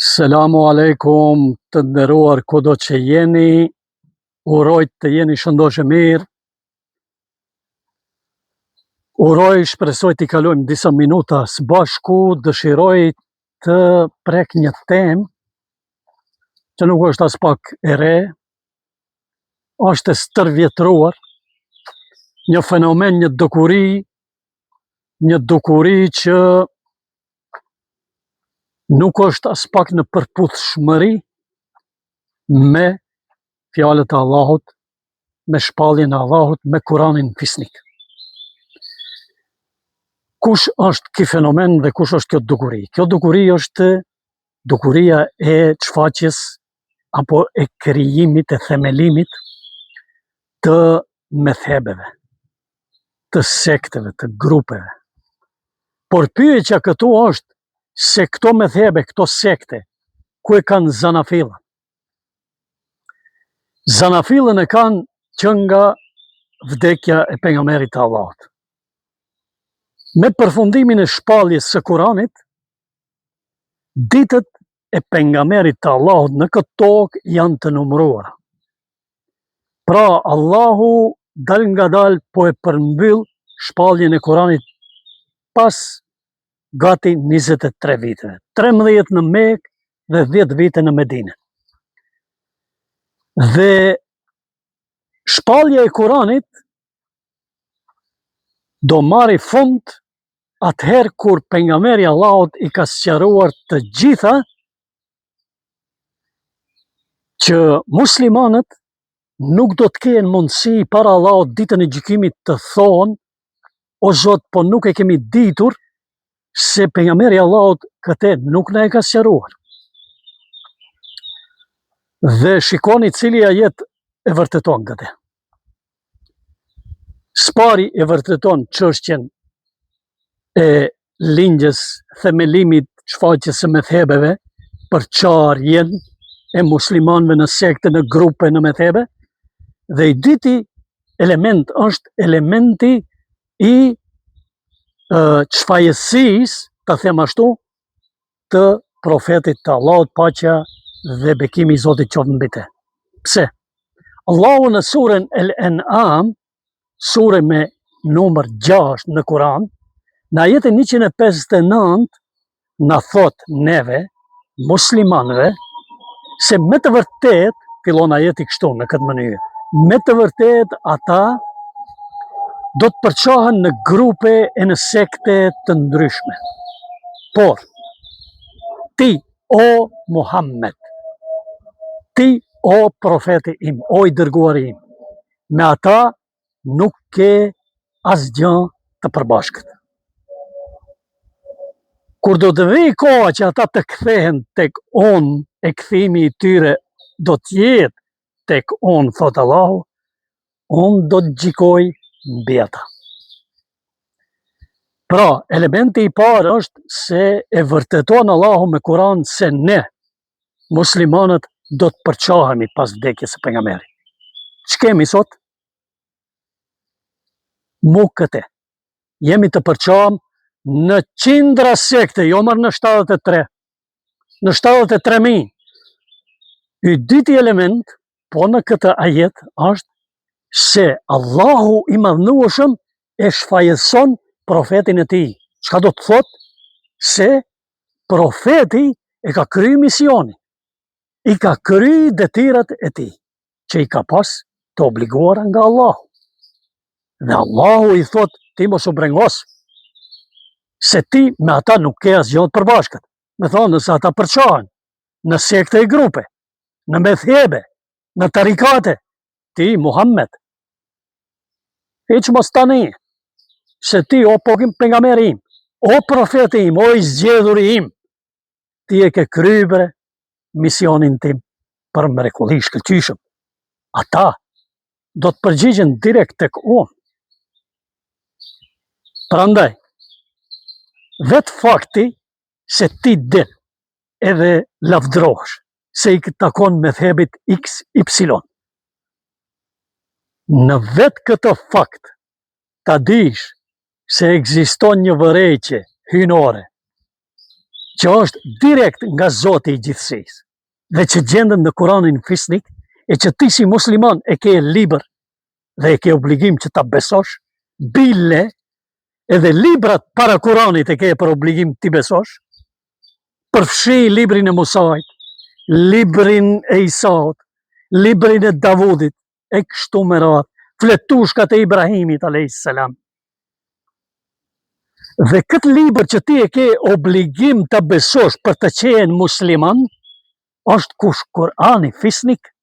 Selamu alejkum të nderuar kudo që jeni, uroj të jeni shëndosh e mirë, uroj shpresoj t'i kalojmë disa minuta së bashku, dëshiroj të prek një temë që nuk është aspak e re, është e stërvjetruar, një fenomen, një dukuri, një dukuri që nuk është aspak në përputhshmëri me fjalët e Allahut, me shpalljen e Allahut, me Kuranin fisnik. Kush është ky fenomen dhe kush është kjo dukuri? Kjo dukuri është dukuria e çfaqjes apo e krijimit e themelimit të medhhebeve, të sekteve, të grupeve. Por pyetja këtu është se këto medhhebe, këto sekte, ku e kanë zanafillën? Zanafillën e kanë që nga vdekja e pejgamberit të Allahut. Me përfundimin e shpalljes së Kuranit, ditët e pejgamberit të Allahut në këtë tokë janë të numëruara. Pra Allahu dalëngadalë po e përmbyll shpalljen e Kuranit pas gati 23 viteve, 13 në Mekë dhe 10 vite në Medinë. Dhe shpallja e Kuranit do marri fund atëherë kur pejgamberi i Allahut i ka sqaruar të gjitha që muslimanët nuk do të kenë mundësi para Allahut ditën e gjykimit të thonë o Zot, po nuk e kemi ditur se pejgamberi i Allahut këtë nuk na e ka sqaruar. Dhe shikoni cili ajet e vërteton këtë. S'pari e vërteton çështjen e lindjes, themelimit, shfaqjes së medhhebeve, përçarjen e muslimanëve në sekte, në grupe, në medhhebe, dhe i dyti element është elementi i çfajësisë, ta them ashtu, të profetit të Allahut, paqja dhe bekimi i Zotit qoftë mbi të. Pse? Allahu në suren El En'am, sure me numër 6 në Kur'an, në ajetin 159 na thot neve muslimanëve se me të vërtetë fillon ajeti kështu në këtë mënyrë. Me të vërtetë ata do të përçahen në grupe e në sekte të ndryshme. Por, ti, o Muhammed, ti, o profeti im, o i dërguari im, me ata nuk ke asgjë të përbashkët. Kur do të vijë koha që ata të kthehen tek unë e kthimi i tyre do të jetë tek unë, thotë Allahu, unë do të gjykoj mbi ata. Pra, elementi i parë është se e vërteton Allahu me Kur'an se ne muslimanët do të përçahemi pas vdekjes së pejgamberit. Ç'kemi sot? Mu këte. Jemi të përçam në qindra sekte, jo më në 73. Në 73.000. I dyti element, po në këtë ajet, është se Allahu i madhnueshëm e shfajëson profetin e tij. Çka do të thotë se profeti e ka kry misionin, i ka kry detyrat e tij, që i ka pas të obliguara nga Allahu. Dhe Allahu i thot, ti mos u brengos, se ti me ata nuk ke asgjë të përbashkët. Me thonë, nëse ata përçahen, në sekte e grupe, në medhhebe, në tarikate, ti, Muhammed, hiç mos tani, se ti, o pokim pejgamberi im, o profeti im, o i zgjedhuri im, ti e ke kry bre misionin tim për mrekulli shkëlqyshëm. Ata do të përgjigjen direkt tek unë. Prandaj, vetë fakti se ti del edhe lavdrohesh se i takon medhhebit XY. Në vetë këtë fakt ta dish se ekziston një vërejtje hyjnore. Që është direkt nga Zoti i gjithësisë dhe që gjendet në Kuranin fisnik e që ti si musliman e ke libër dhe e ke obligim që ta besosh, bile edhe librat para Kuranit e ke për obligim t'i besosh, përfshi librin e Musait, librin e Isaut, librin e Davudit, e kështu me radhë, fletushkat e Ibrahimit a.s. Dhe këtë libër që ti e ke obligim ta besosh për të qenë musliman, është kush Kurani fisnik,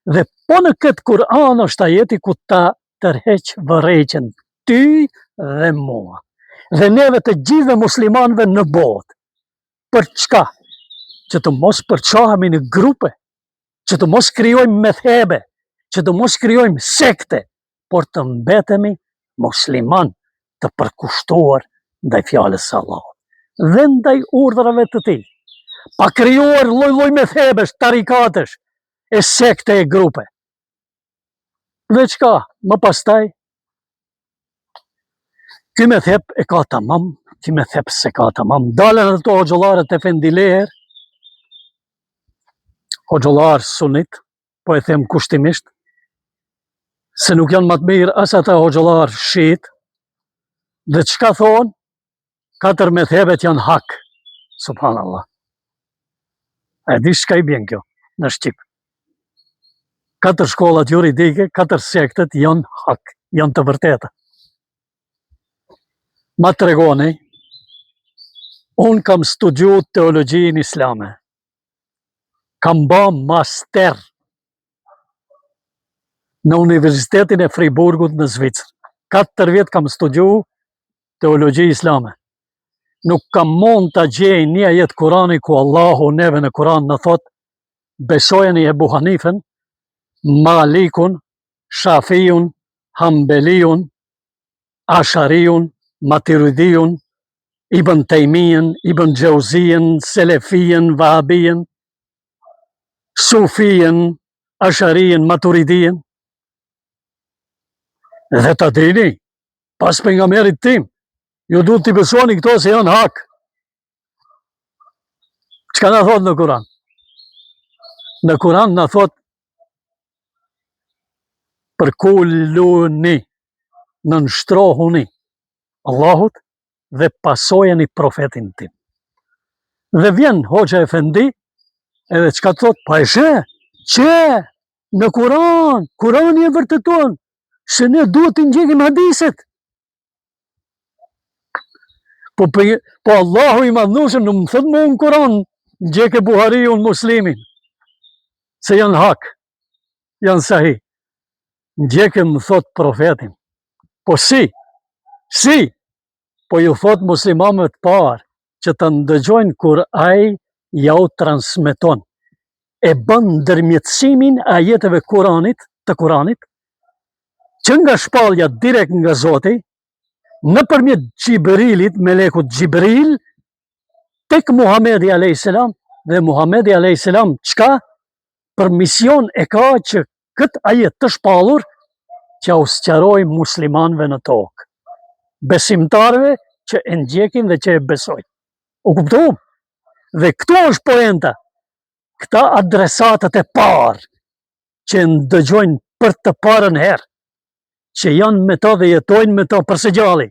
dhe po në këtë Kur'an është ajeti ku ta tërheq vërejtjen ty dhe mua. Dhe neve të gjithëve muslimanëve në botë. Për çka? Që të mos përçahemi në grupe, që të mos krijojmë medhhebe, që të mos krijojmë sekte, por të mbetemi musliman të përkushtuar ndaj fjalës së Allahut dhe ndaj urdhrave të tij. Pa krijuar lloj-lloj medhhebesh, tarikatesh e sekte e grupe. Dhe çka, më pastaj, ky medhheb e ka tamam, ky medhheb s'e ka tamam. Dalën ato hoxhollarët efendilerë, hoxhollarë sunit, po e them kushtimisht, se nuk janë ma të mirë as ata hoxhollarë shiit, dhe çka thonë, Katër medhhebet janë hak. Subhanallah. A e di çka i bjen kjo në shqip? Katër shkollat juridike, katër sektet janë hak, janë të vërteta. Ma tregoni, unë kam studiu teologjinë islame. Kam ba master në Universitetin e Friburgut në Zvicër. Katër vjet kam studiu teologji islame. Nuk kam mund ta gjej një ajet Kurani ku Allahu neve në Kuran na thot besojeni Ebu Hanifen, Malikun, Shafiun, Hambeliun, Ashariun, Maturidiun, Ibn Tejmijën, Ibn Xheuzijën, Selefijën, Vahabijën, Sufijën, Asharijën, Maturidijën. Dhe ta dini, pas pejgamberit tim, ju duhet t'i besoni këto se janë hak. Çka na thot në Kuran? Në Kuran na thot përkuluni, nënshtrohuni Allahut dhe pasojeni profetin tim. Dhe vjen hoxha efendi, edhe çka thot, pa e sheh, që në Kuran, Kurani e vërteton, se ne duhet të ndjekim hadiset. Po, po, po Allahu i madhnushëm nuk më thot mu në Kuran, ndjeke Buhariun Muslimin, se janë hak, janë sahih. Ndjeke më thot profetin. Po si? Si? Po ju thot muslimanëve të parë që të ndëgjojnë kur ai jau transmeton. E bën ndërmjetësimin e ajeteve Kuranit, të Kuranit, që nga shpallja direkt nga Zoti, nëpërmjet Xhibrilit, melekut Xhibril, tek Muhamedi a.s. dhe Muhamedi a.s. çka për mision e ka që këtë ajet të shpallur t'jau sqarojë muslimanëve në tokë, besimtarëve që e ndjekin dhe që e besojnë. U kuptuam? Dhe këtu është poenta. Këta adresatët e parë që e ndëgjojnë për të parën herë, që janë me to dhe jetojnë me to për së gjalli,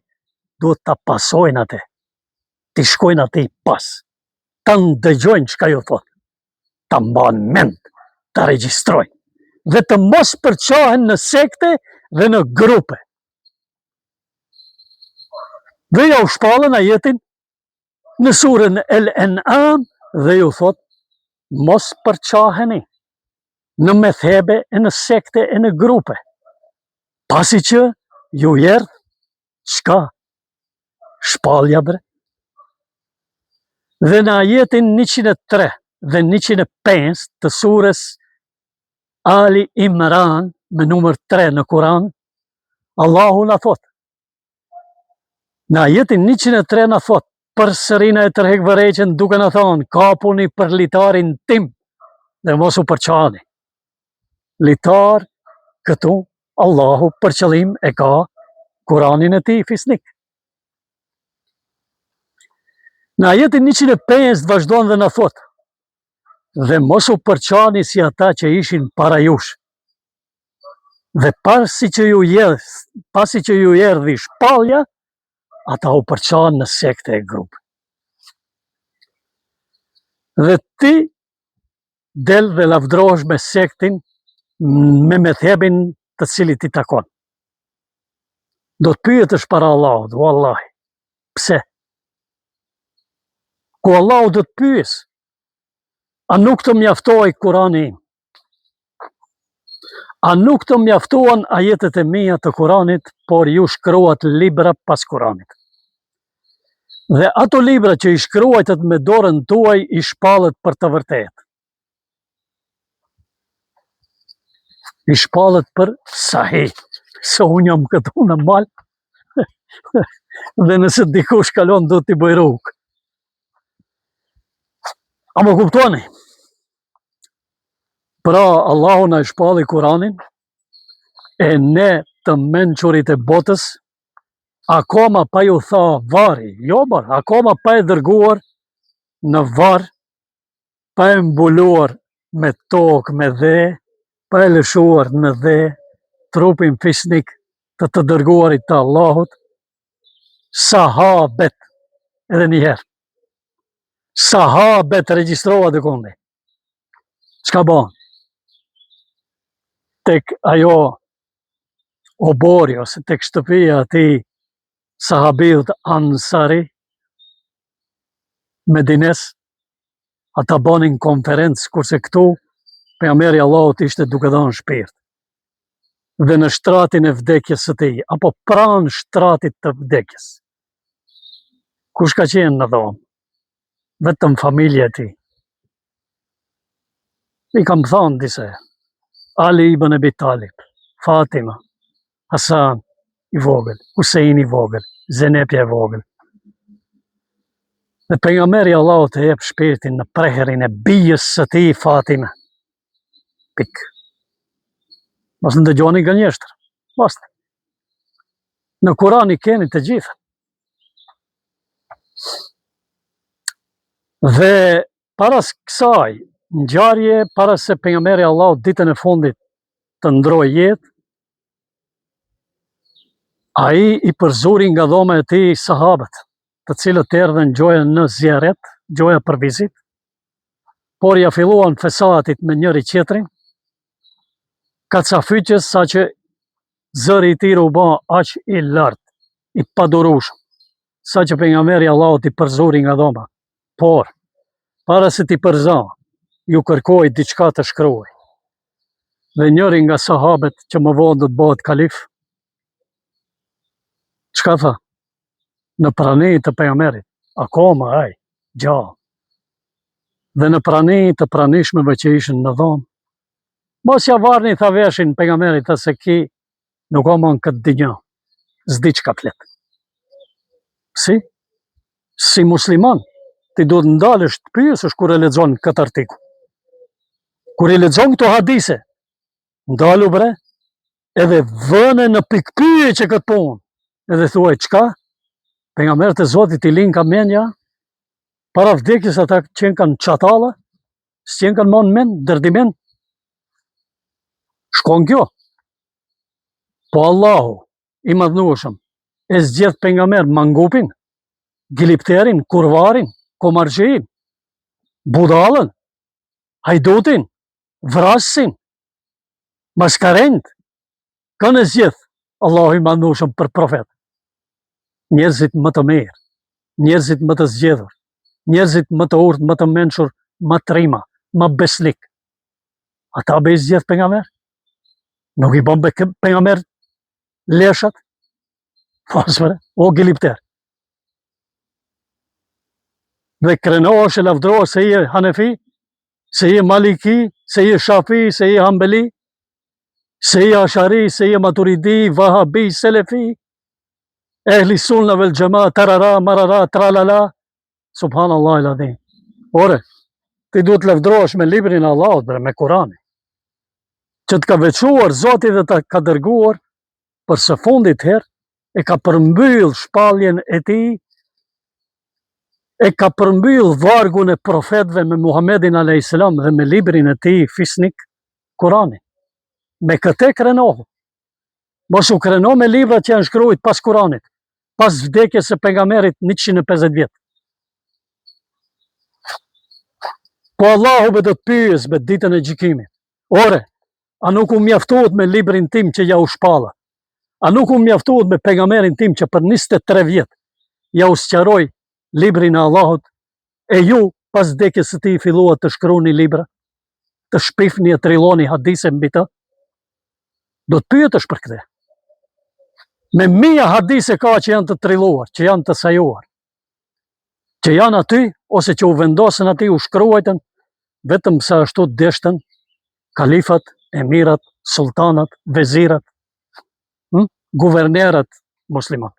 duhet ta pasojnë atë, t'i shkojnë atij pas, ta ndëgjojnë çka ju thotë. ta mban mend, ta regjistrojnë dhe të mos përçahen në sekte dhe në grupe. Dhe jau shpallën ajetin në surën El En'am dhe ju thot mos përçaheni në medhhebe e në sekte e në grupe. Pasi që ju erdh Çka? Shpallja bre. Dhe në ajetin 103 dhe 105 të sures Ali Imran me numër 3 në Kuran, Allahu na thot. Në ajetin 103 na thot, përsëri na e tërhek vërejtjen duke na thonë, kapuni për litarin tim dhe mos u përçani. Litar këtu Allahu për qëllim e ka Kuranin e tij fisnik. Në ajetin 105 vazhdon dhe na thotë, dhe mos u përçani si ata që ishin para jush. Dhe pasi që ju jeth, pasi që ju erdhi shpallja, ata u përçanë në sekte e grupe. Dhe ti del dhe lavdrohesh me sektin, me medhhebin të cilit i takon. Do të pyetësh para Allahut, wallahi. Pse? Ku Allahu do të pyesë? A nuk të mjaftoi Kurani im? A nuk të mjaftuan ajetet e mia të Kuranit, por ju shkruat libra pas Kuranit? Dhe ato libra që i shkruajtët me dorën tuaj i shpallët për të vërtetë. I shpallët për sahih, se unë jam këtu në mal, dhe nëse dikush kalon do t'i bëj rrugë. A më kuptoni? Pra, Allahu na e shpalli Kuranin, e ne të mençurit e botës, akoma pa ju tha varri, jo mor, akoma pa e dërguar në varr, pa e mbuluar me tokë, me dhe, pa e lëshuar në dhe, trupin fisnik të të dërguarit të Allahut, sahabet, edhe njëherë, sahabet regjistrova dikundi, Çka bon? Tek ajo oborri ose tek shtëpia e atij sahabiut Ansari Medines, ata banin konferencë, kurse këtu pejgamberi i Allahut ishte duke dhënë shpirt. Dhe në shtratin e vdekjes së tij, apo pranë shtratit të vdekjes. Kush ka qenë në dhomë? Vetëm familja e tij. I kam thënë disa herë. Ali ibn Ebi Talib, Fatima, Hasan i vogël, Husein i vogël, Zenepja e vogël. Dhe pejgamberi i Allahut e jep shpirtin në prehrin e bijës së tij Fatime. Pik. Mos ndëgjoni gënjeshtër. Mos. Në Kur'an i keni të gjitha. Dhe para kësaj ngjarje, para se pejgamberi i Allahut ditën e fundit të ndrojë jetë, ai i përzuri nga dhoma e tij sahabët, të cilët erdhën gjoja në zijaret, gjoja për vizitë, por ia filluan fesatit me njëri tjetrin, kacafytjes saqë zëri i tyre u bë aq i lartë, i padurueshëm, saqë pejgamberi i Allahut i përzuri nga dhoma. Por, para se t'i përzë, ju kërkoi diçka të shkruaj. Dhe njëri nga sahabet që më vonë do të bëhet kalif, çka tha? Në prani të pejgamberit, akoma ai, gjallë. Dhe në prani të pranishmëve që ishin në dhomë, mos ja varni tha veshin pejgamberit tha se ky nuk o më në këtë dynja, s'di çka flet. Si? Si musliman, ti duhet ndalesh të pyesësh kur e lexon këtë artikull. Kur i lexon këto hadise, ndalu bre, edhe vëne në pikëpyetje këtë punë. Edhe thuaj çka? Pejgamberët e Zotit i linka mendja, para vdekjes ata qenkan çatalla, s'qenkan më në mend, dërdiment. Shkon kjo. Po Allahu, i madhnueshëm, e zgjedh pejgamber mangupin, gilipterin, kurvarin, komarxhin, budallën, hajdutin, vrasësin, maskarenjt, kënd e zgjedh Allahu i madhnueshëm për profet. Njerëzit më të mirë, njerëzit më të zgjedhur, njerëzit më të urtë, më të mençur, më trima, më besnik. Ata be i zgjedh pejgamber? Nuk i bën pejgamber leshat? Po, s'bre, o gilipter. Dhe krenohesh e lavdrohesh se je Hanefi, se je Maliki, se je Shafi, se je Hambeli, se je Ashari, se je Maturidi, Vahabi, Selefi, Ehli Sunna vel Xhema, tarara, marara, tralala, Subhanallah el adhim. Ore, ti duhet të lavdrohesh me librin e Allahut, bre, me Kuranin. Që të ka veçuar Zoti dhe të ka dërguar për së fundit herë e ka përmbyll shpalljen e tij. E ka përmbyll vargun e profetëve me Muhammedin a.s. dhe me librin e tij fisnik, Kuranin. Me këtë krenohu. Mos u kreno me librat që janë shkruajt pas Kuranit, pas vdekjes së pejgamberit 150 vjet. Po Allahu be do të pyes be ditën e gjykimit. Ore, a nuk u mjaftuat me librin tim që ja u shpalla? A nuk u mjaftuat me pejgamberin tim që për 23 vjet ja u sqaroi librin e Allahut e ju pas vdekjes së tij filluat të shkruani libra, të shpifni e trilloni hadise mbi të? Do të pyetesh për këtë. Me mija hadise ka që janë të trilluar, që janë të sajuar, që janë aty ose që u vendosën aty, u shkruajtën, vetëm se ashtu deshtën kalifat, emirat, sultanat, vezirat, hm? guvernerët musliman.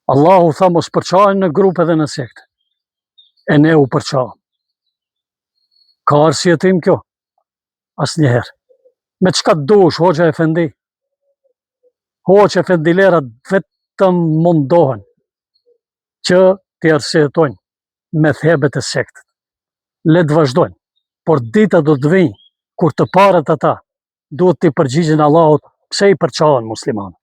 Allahu tha mos përçaheni në grupe dhe në sekte. E ne u përçamë. Ka arsyetim kjo? Asnjëherë. Me çka të dush, hoxha efendi? Hoxhë efendilerat vetëm mundohen që t'i arsyetojnë medhhebet e sektet. Le të vazhdojnë, por dita do të vijë kur të parët ata duhet t'i përgjigjen Allahut pse i përçanë muslimanët.